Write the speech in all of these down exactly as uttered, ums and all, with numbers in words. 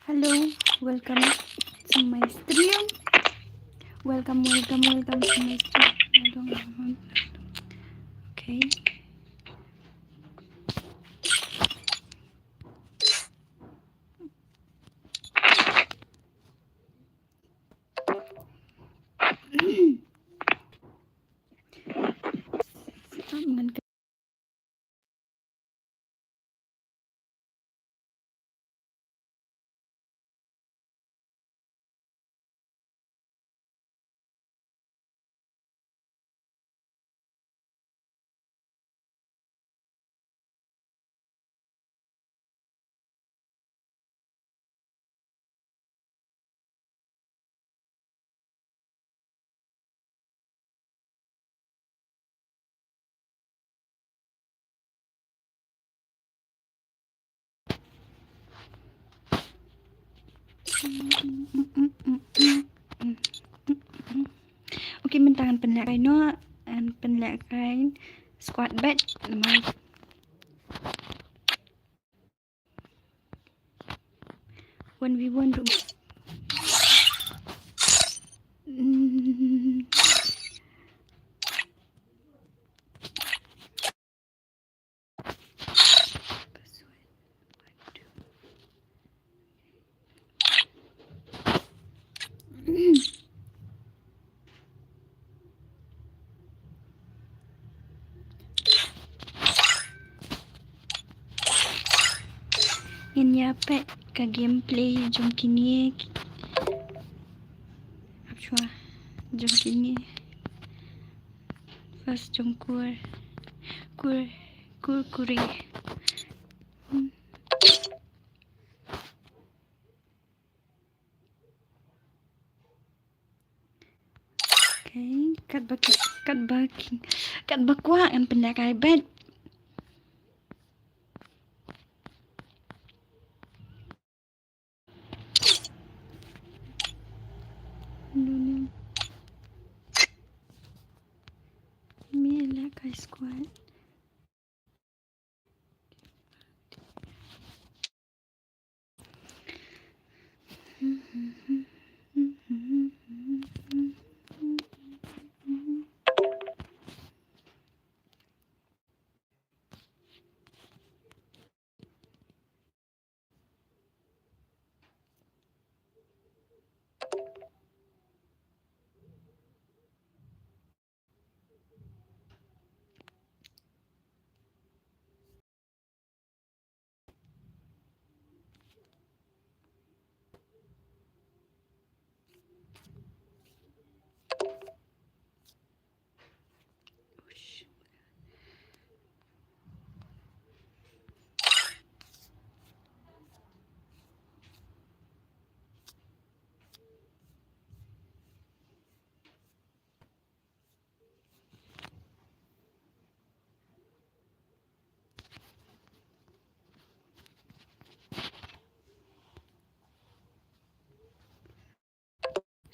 Hello, welcome to my stream. Welcome, welcome, welcome to my stream. I don't know. Okay. Okay, mynta ngan pynlehkai noh, ngan pynlehkai squat bad namar one v one ruh. Mm. Ngin ïa peit ka gameplay jong kine ki-, ap shuwa, jong kine. First jong Kur, Kur, Kur Kure. Hmm. Okay, katba ki-, katba ki-, katba kwah ngan pynlehkai bad. Me lehkai squat.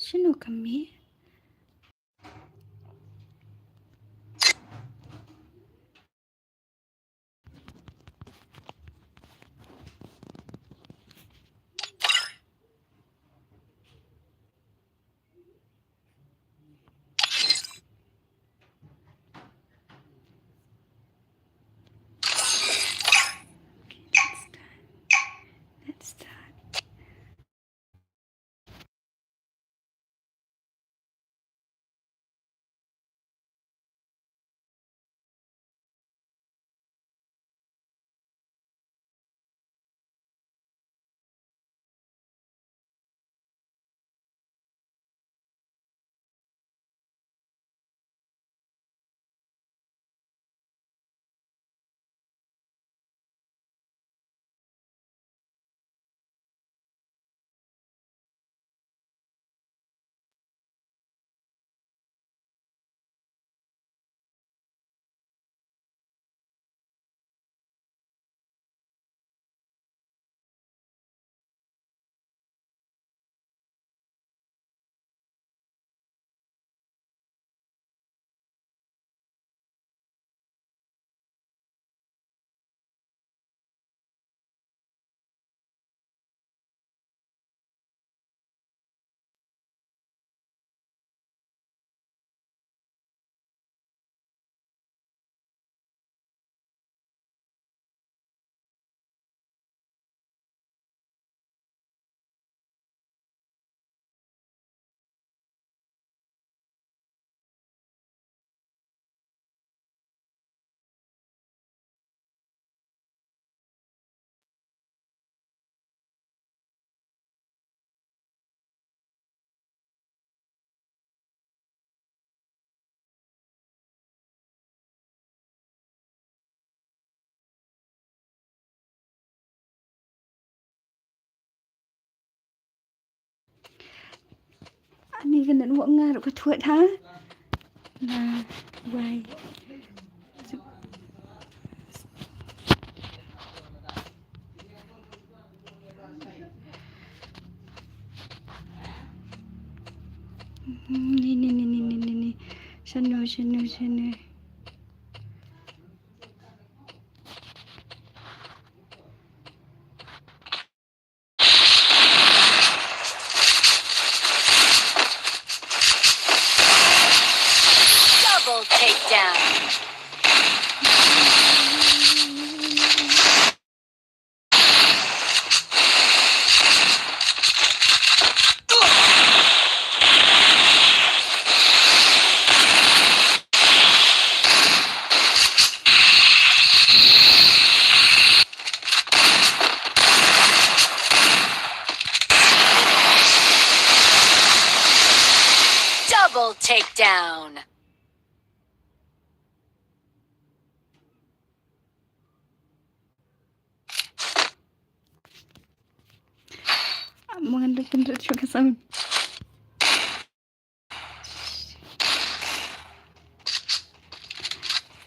Shano ka mih? Okay, let's start. Let's start. Ni ka network nga ruh ka thuh ha. Na wai. Ni ni ni ni ni ni ni. Shano shano shano. Double takedown. Double takedown. Mo ngan da kynduh shuh ka sound.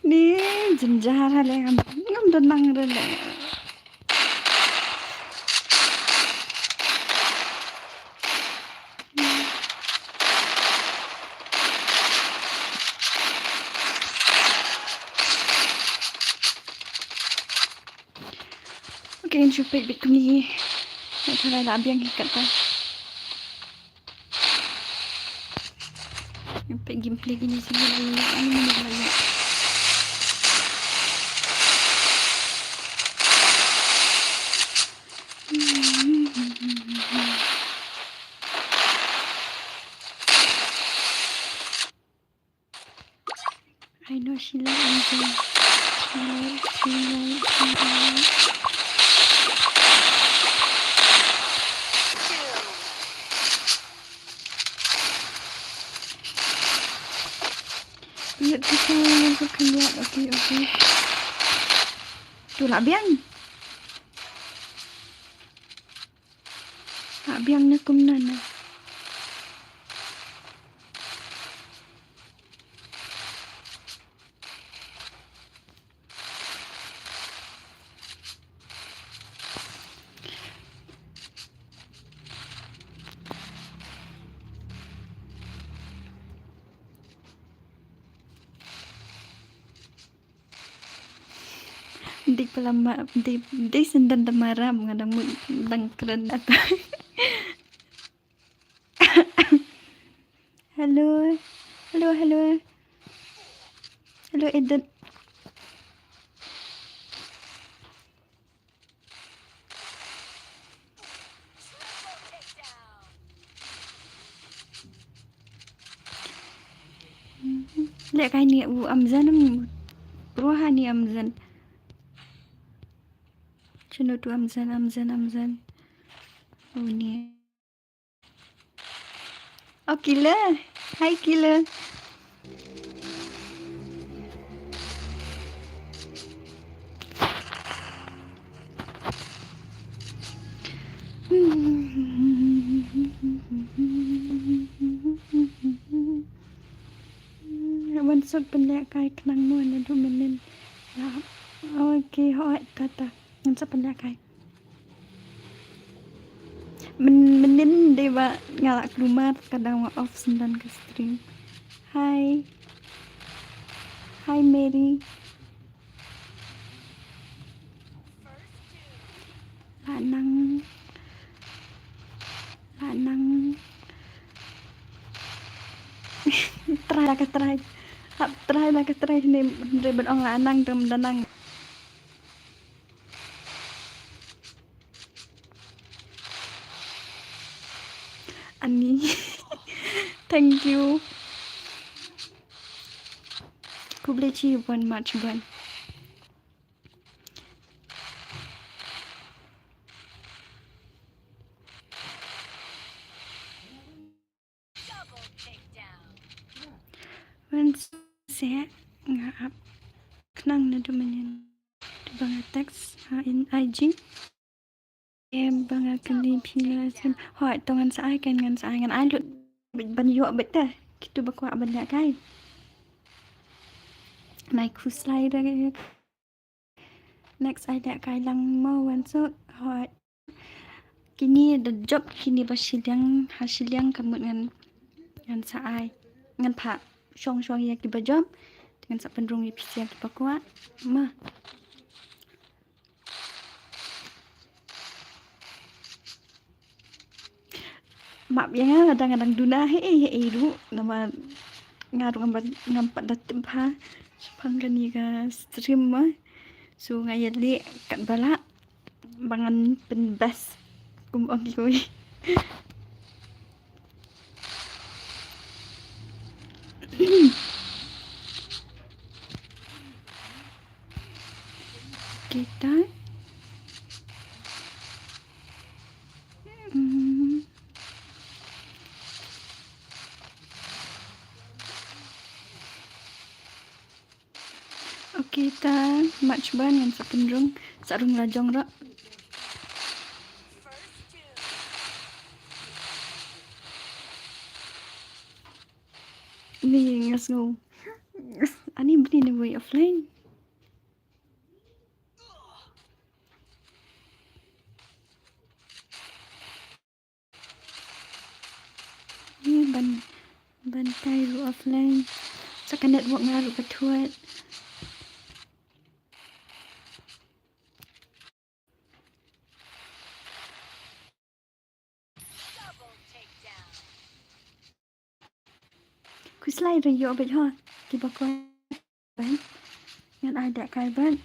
Ni jynjar ha le ngam, ngam da nang re le. Okay, in shu peit bit kumne. Ngai tharai la biang hi katta. Ngan peit gameplay kine shi la ïa, ani mane la ïa. I know she like Amazon. She like, she like, she like. Let me know if you can do it. Okay, okay. Tu lah biang. Lah biang ne kumno ne. Dei pala ma, dei, dei sendang da mara, nga dang mut dang kren ata. Hello. Hello, hello. Hello, Eden. Leh kai ni u Amazon em. Ruah ni Amazon. Chano tu Amazon, Amazon, Amazon. Oh ni. Oh, Killer. Hi, Killer. Wan suk pynlehkai khnang mo naduh mynnin. Ya. Okay, hooid, tata. Wan suk pynlehkai. Myn-, mynnin dei ba nga la kulmar, ka dang off sendang ka stream. Hi. Hi, Mary. La nang. La nang. Try la ka try. Hap try la ka try ne, hynrei ban ong la nang te ym da nang. Ani. Thank you. Khublei shibun, much bun. Wan seh nga ap khnang naduh mynnin. Te ba nga text ha in I G. Em ba nga kylli phi la sim. Hooid, to ngan sa ai kan, ngan sa ai, ngan ai lut. Ban ïoh bad te kitu ba kwah ban lehkai. Nai khuslai da. Next ai lehkai lang mo wan suk. Hoi. Kine da jop kine ba shiliang, ha shiliang ka mut ngan, ngan sa ai. Ngan phah shong shong ïa ki ba jop. Ngan sa pynrung ïa phi sha ki ba kwah. Ma. Map ïa nga, nga dang, nga dang duna hei hei hei ruh. Namar nga ruh ngam pat, ngam pat da tip bha shaphang kane ka stream ma. So nga ïa leh katba lah ba ngan pynbest kum ong kiwei. Kita. Hmm. Okay, ta mach ban ngan sa pynrung, sa rung la jong ruh. Ni nga sngew ani bni ni wei offline. Ni ban, ban tai ruh offline. Sa ka network nga ruh ka thuat. Khuslai ruh ïoh bad ho. Kiba kwah ban. Ngan ai da kai ban.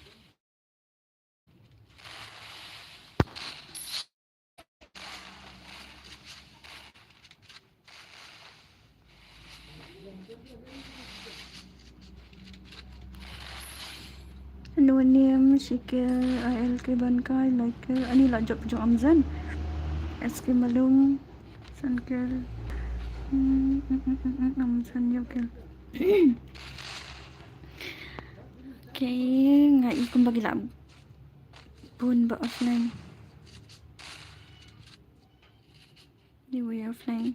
Anonym, Shikil, I L K ban kai, like, ani la jop jong Amzan. S K Malung, Sankil. Hmm, hmm, hmm, hmm, hmm, Amzan, Yokil. Okay, nga i kumba ki la bun ba offline. Ni wei offline.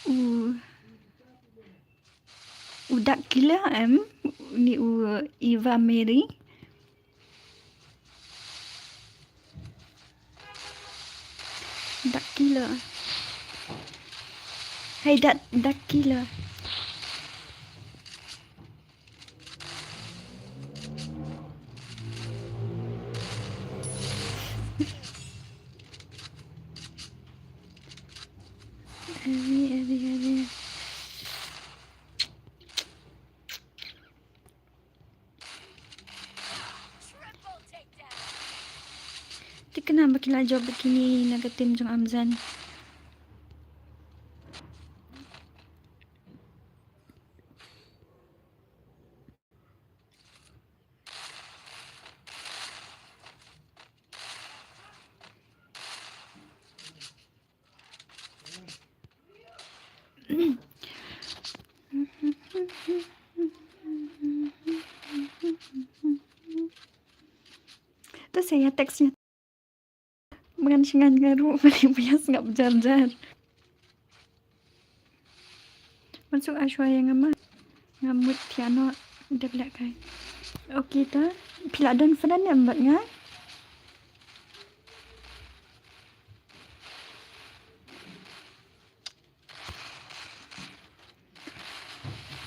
U, u Dak Killer em, ni u Eva Mary. Dak Killer. Hai Dak, Dak Killer. Evi, Evi, Evi. Te kane ba ki la jop ba kine na ka team jong Amzan. To sa ïa text ïa. Ngan sngewthuh nga ruh mane ba ïa sngap jar jar. Mansuk Ashwa ïa nga ma. Nga mut phi ano dep leh kai. Okay ta. Phi la don friend em bad nga.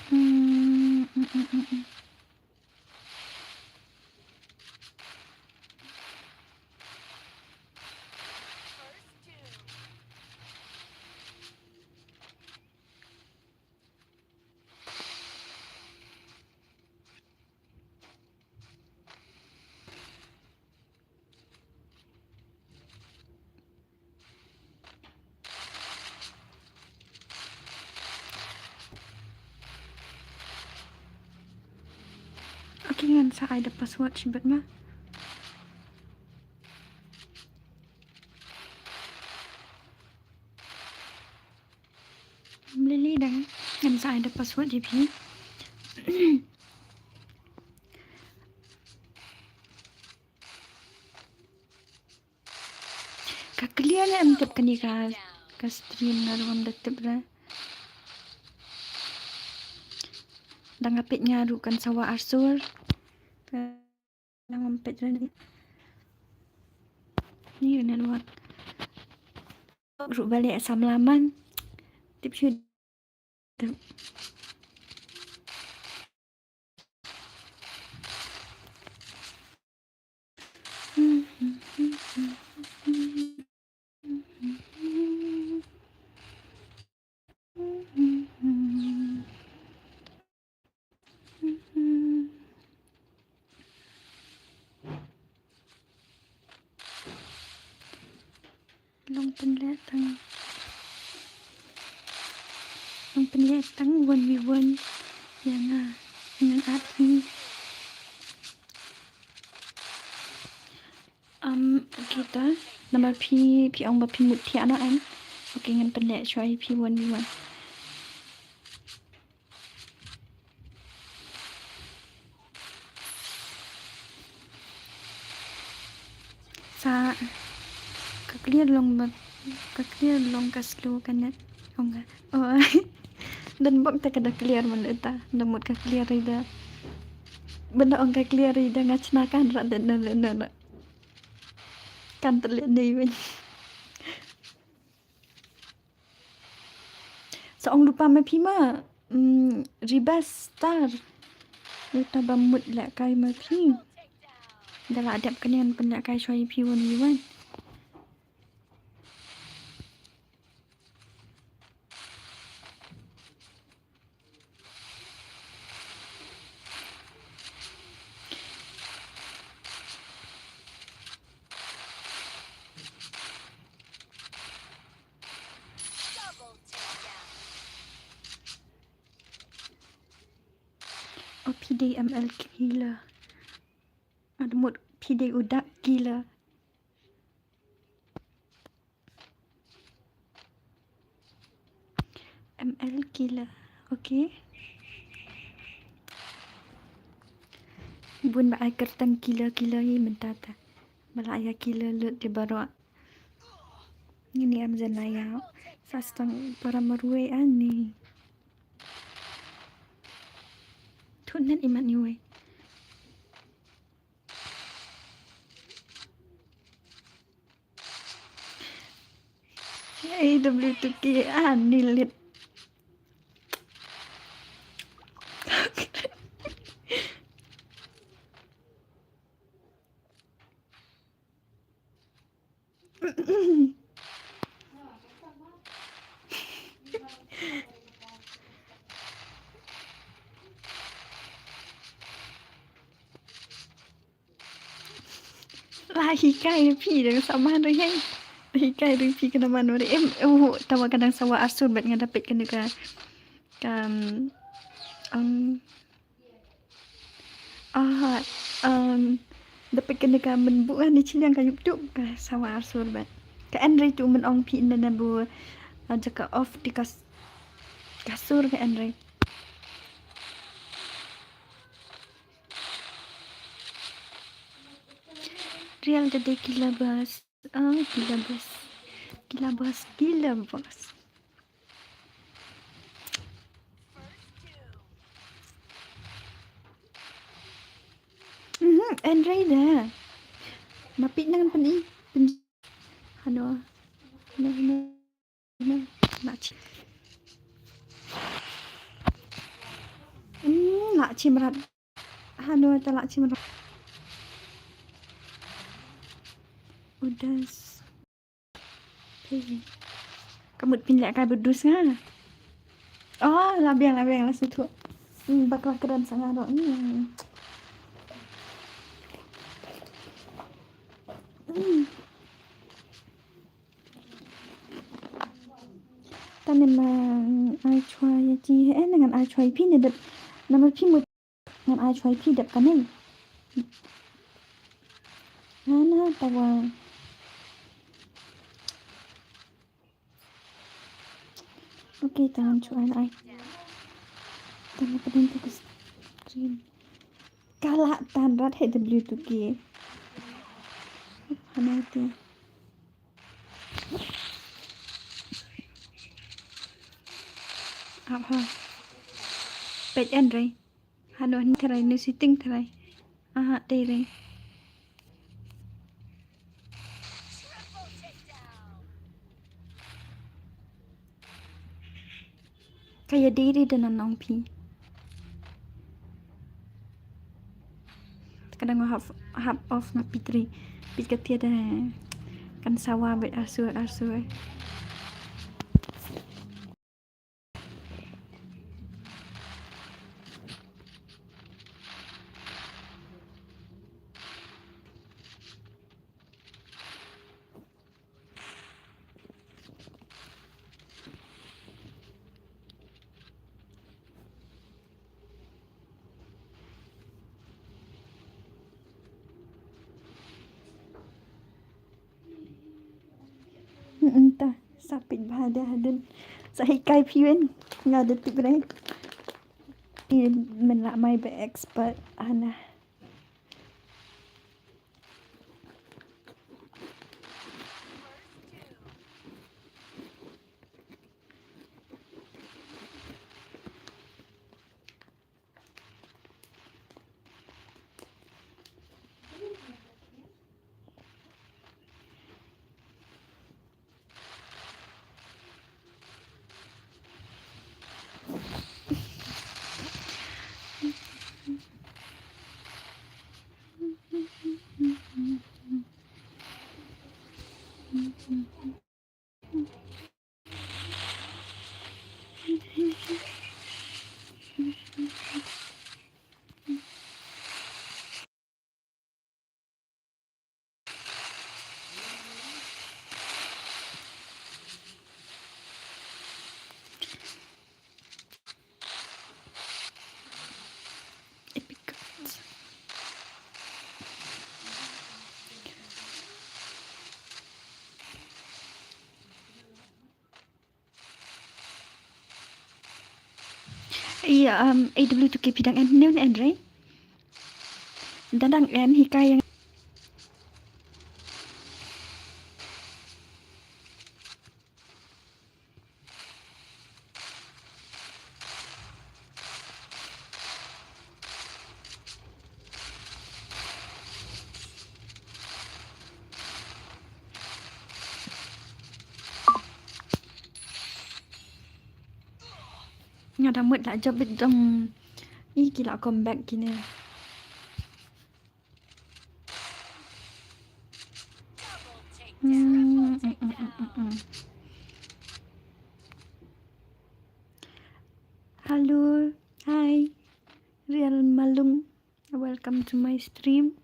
Hmm, hmm, hmm, hmm, hmm. Okay, ngan sa ai da password shibit ma. Lily dang, ngan sa ai da password ïa phi. Kane em tip kane ka, ka stream nga ruh ngam da tip re. Da nga peit nga ruh kan sawa arsur. Nga ngam peit re ni. Ni network. Ruh balik samla man. Tip shu. Long pynleh tang. Long pynleh tang one v one. Ïa nga. Ngan ap hi. Um, okay ta. Namar phi, phi ong ba phi mut thiah noh em. Okay, ngan pynleh shuwa ïa phi one v one. Sa ka clear long ba, ka clear long ka slow ka net. Ong ka. Oh. Don bok te ka da clear man uta. Da mut ka clear ida. Benda ong ka clear ida nga chna kan rat da na na na. Kan te leh nei wen. Sa ong lypa ma phi ma, mm, Ribas Star. Uta ba mut lehkai ma phi. Da la dep kane ngan pynlehkai shuwa ïa phi one v one. Oh, phi dei M L killer. Ada mut phi dei u Dark Killer. M L Killer. Okay. Bun ba ai kyrteng Killer Killer hi mynta ta. Ba la ïa killer lut de baroh. Ngin ïa em jan la ïa. Sa stang para marwei ani. Thut net imat ni wei. A W two K ani lit. La hikai phi dang sa man ri hei. Hikai ri phi kane man ri em, oh, tawa ka dang sawa arsur bad nga da peit kane ka, ka, um, um, ah, um, da peit kane ka mynbu ani chiliang ka YouTube ka sawa arsur bad. Ka Enri tu men ong phi na na bu, ah, jaka off di ka s-, ka sur ka Enri. Real da dei killer boss. Ah, killer boss. Killer boss, killer boss. Mhm, Enri da. Ma phi nang pyn i, pyn. Hano. Hano, hano. Lah chim. Hmm, lah chim rat. Hano, ta lah chim rat. Udas. Hey. Ka mut pynlehkai ba dus nga. Oh, la biang, la biang, la sngewthuh. Hmm, bakla kren sa nga doh. Hmm. Hmm. Tang ne ma ai chwa ïa ki, eh, ngan ai chwa ïa phi ne dep. Namar phi mut ngan ai chwa ïa phi dep kane. Hana tawa. Okay, tang ngan chwa ai. Tang ne pdeng tu ka stream. Ka la tan rat he W two K. Hana tu. Hap ha. Peit en rei. Hano ni trai ni siting trai. Aha, dei rei. Ka ïa dei dei da na nong phi. Ka dang hap, hap off na pitri. Pit ka tia da kan sawa bet arsur arsur. Mynta sa peit bha da hadien. Sa hikai phi wen nga da tip re. Phi men lah mai ba expert ana. Epic cards. Ïa, um, A W two K P dang en, ne en re. Dang dang en hikai ïa. Nga da mut la jop bit dong. Ih, ki la comeback kine. Mm, mm, mm, mm, mm. Hello, hi, Real Malung. Welcome to my stream.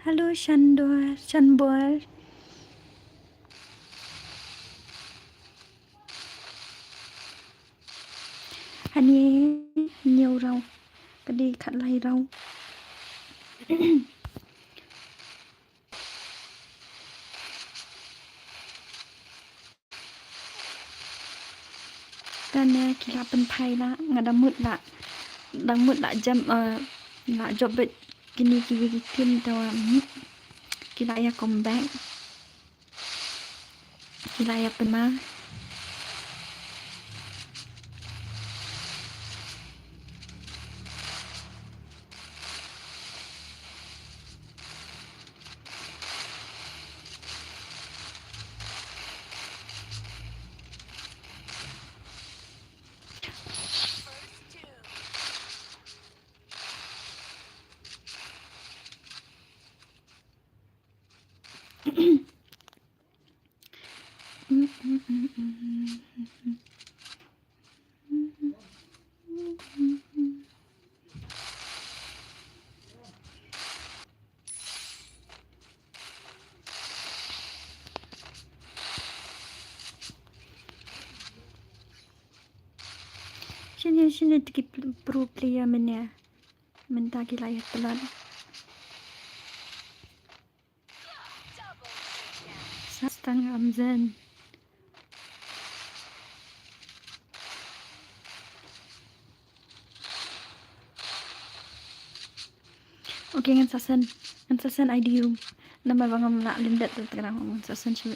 Hello, Shandor, Shanbor. Hani, hynñiew round. Ka dei khatlai round. Tang ne ki la pynphai la, nga da mut la, da mut la jam, eh, la jop bad kine kiwei ki team te wa, hmm, ki la ïa comeback. Ki la ïa pynmar. Shini shini tiki pro player mynne. Mynta ki la ïa tlot. Sa stang Amzen. Okay, ngan sa send, ngan sa send I D ruh. Namar ba ngam lah lyndet te ngan sa send shuh.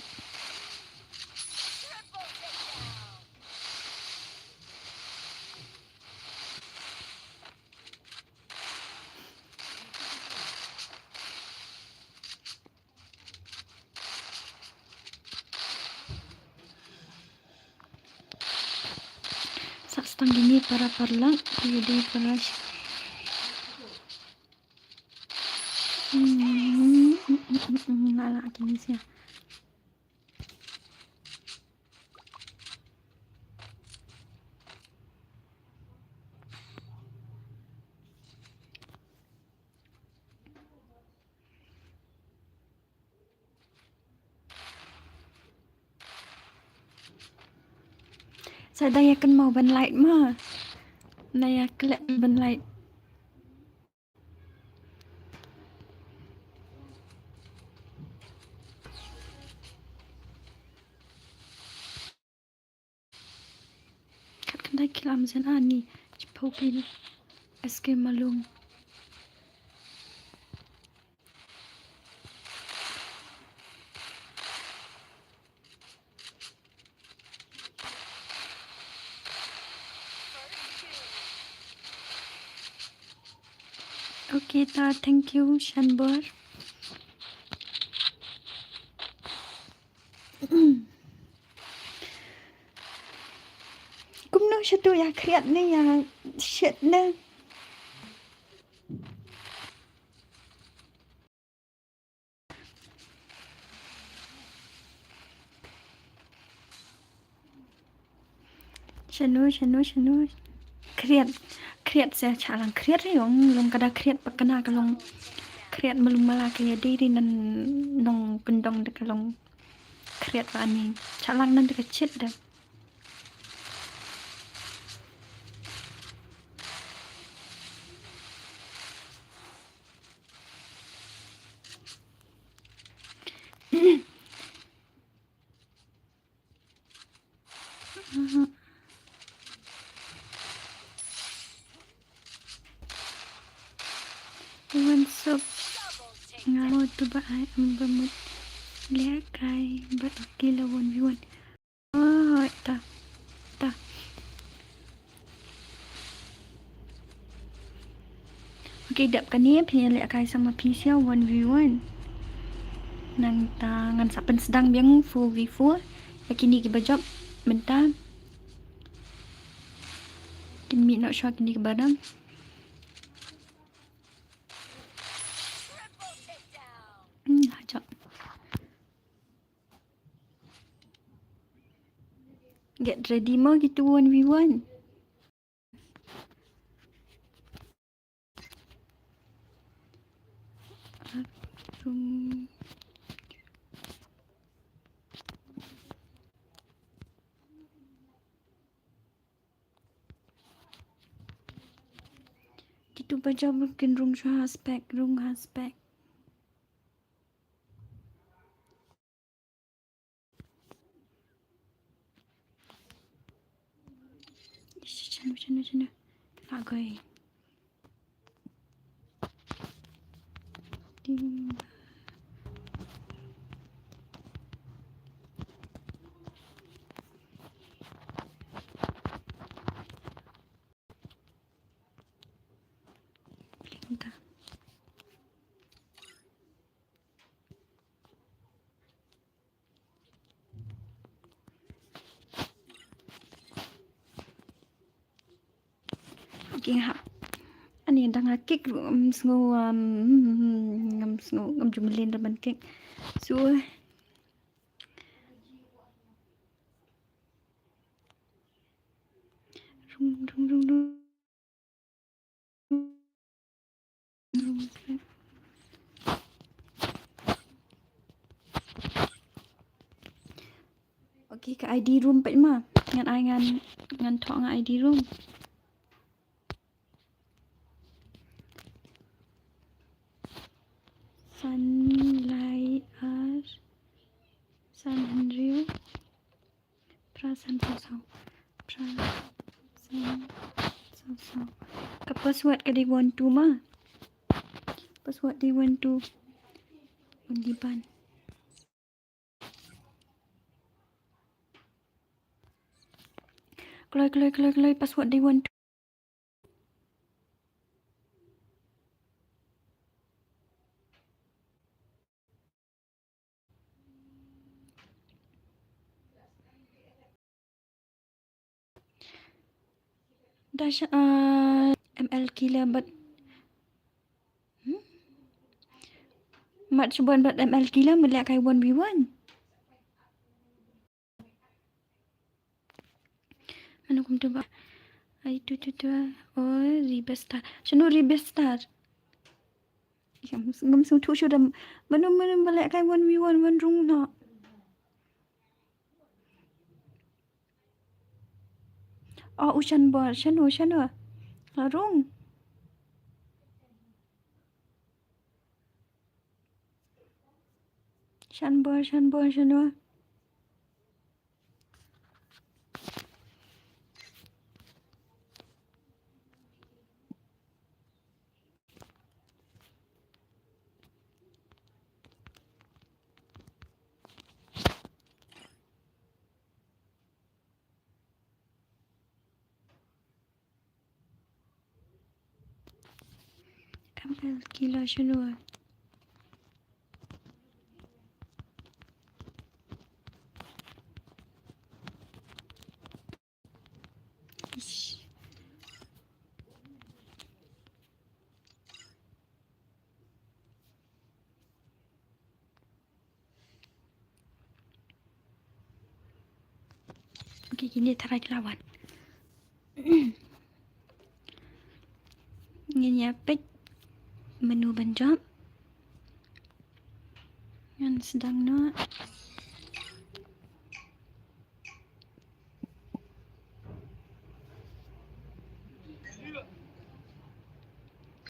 Sa stang kine para paralok, ïa dei para sh-, hmm, hmm, hmm, hmm, hmm, la, la, kine sia. Sa da ïa kynmaw ban like ma. Na ïa klet ban like. Kat kynta ki la Amzen ani. Chipau pil. S K Malung. Okay, ta, thank you, Shanbor. Kumno shatu ïa khriat ne ïa shit ne. Shano, shano, shano. Khriat, khriat se cha lang khriat ri ong, long kada khriat pakana ka long khriat malung mala ka ïa dei ri nan nongkyndong da ka long khriat wa ani. Cha lang nan da ka chit da. Wan sop nga mo tu ba ai em ba mut leh kai ba kila one v one. Oh, ta. Ta. Okay, dep kane phi leh kai sama phi sia one v one. Nangta ngan sa pynsdang biang four v four. Ïa kine kiba jop mynta. Kin mih noh shuwa kine kiba dang. Hmm, ha jop. Get ready mo kitu one v one. Kitu ba jop kin rung shuwa ha spec, rung ha spec. Chano, chano, chano. Agoi. Ding. Bling da. Okay, ha. Ani dang ha kick ruh ngam sngew, um, ngam sngew, ngam ju mlien da ban kick. So, rung, rung, rung, rung. Okay, ka I D room peit ma. Ngan ai ngan, ngan thoh nga I D room. San lai ar san hynriew. Phra san saw saw. Phra san saw saw. Ka password ka dei one two ma. Password dei one two. Wan dei ban. Kloi, kloi, kloi, kloi, password dei one two. Da sha, ah, M L killer bad. Hmm? Mat shu ban bad M L killer mut leh kai one v one. Mano kumtu ba. Ai tu tu tu. Oh, Rebel Star. Shano Rebel Star? Ngam, ngam sngewthuh shuh da. Mano, mano ba leh kai one v one, wan rung noh. Oh, u Shanbor, shano, shano? La rung. Shanbor, Shanbor, shano? Kam el kilo shulua. Ish. Okay, kine tharai ki la wan. Ngin ïa peit menu ban jop. Ngan sdang noh.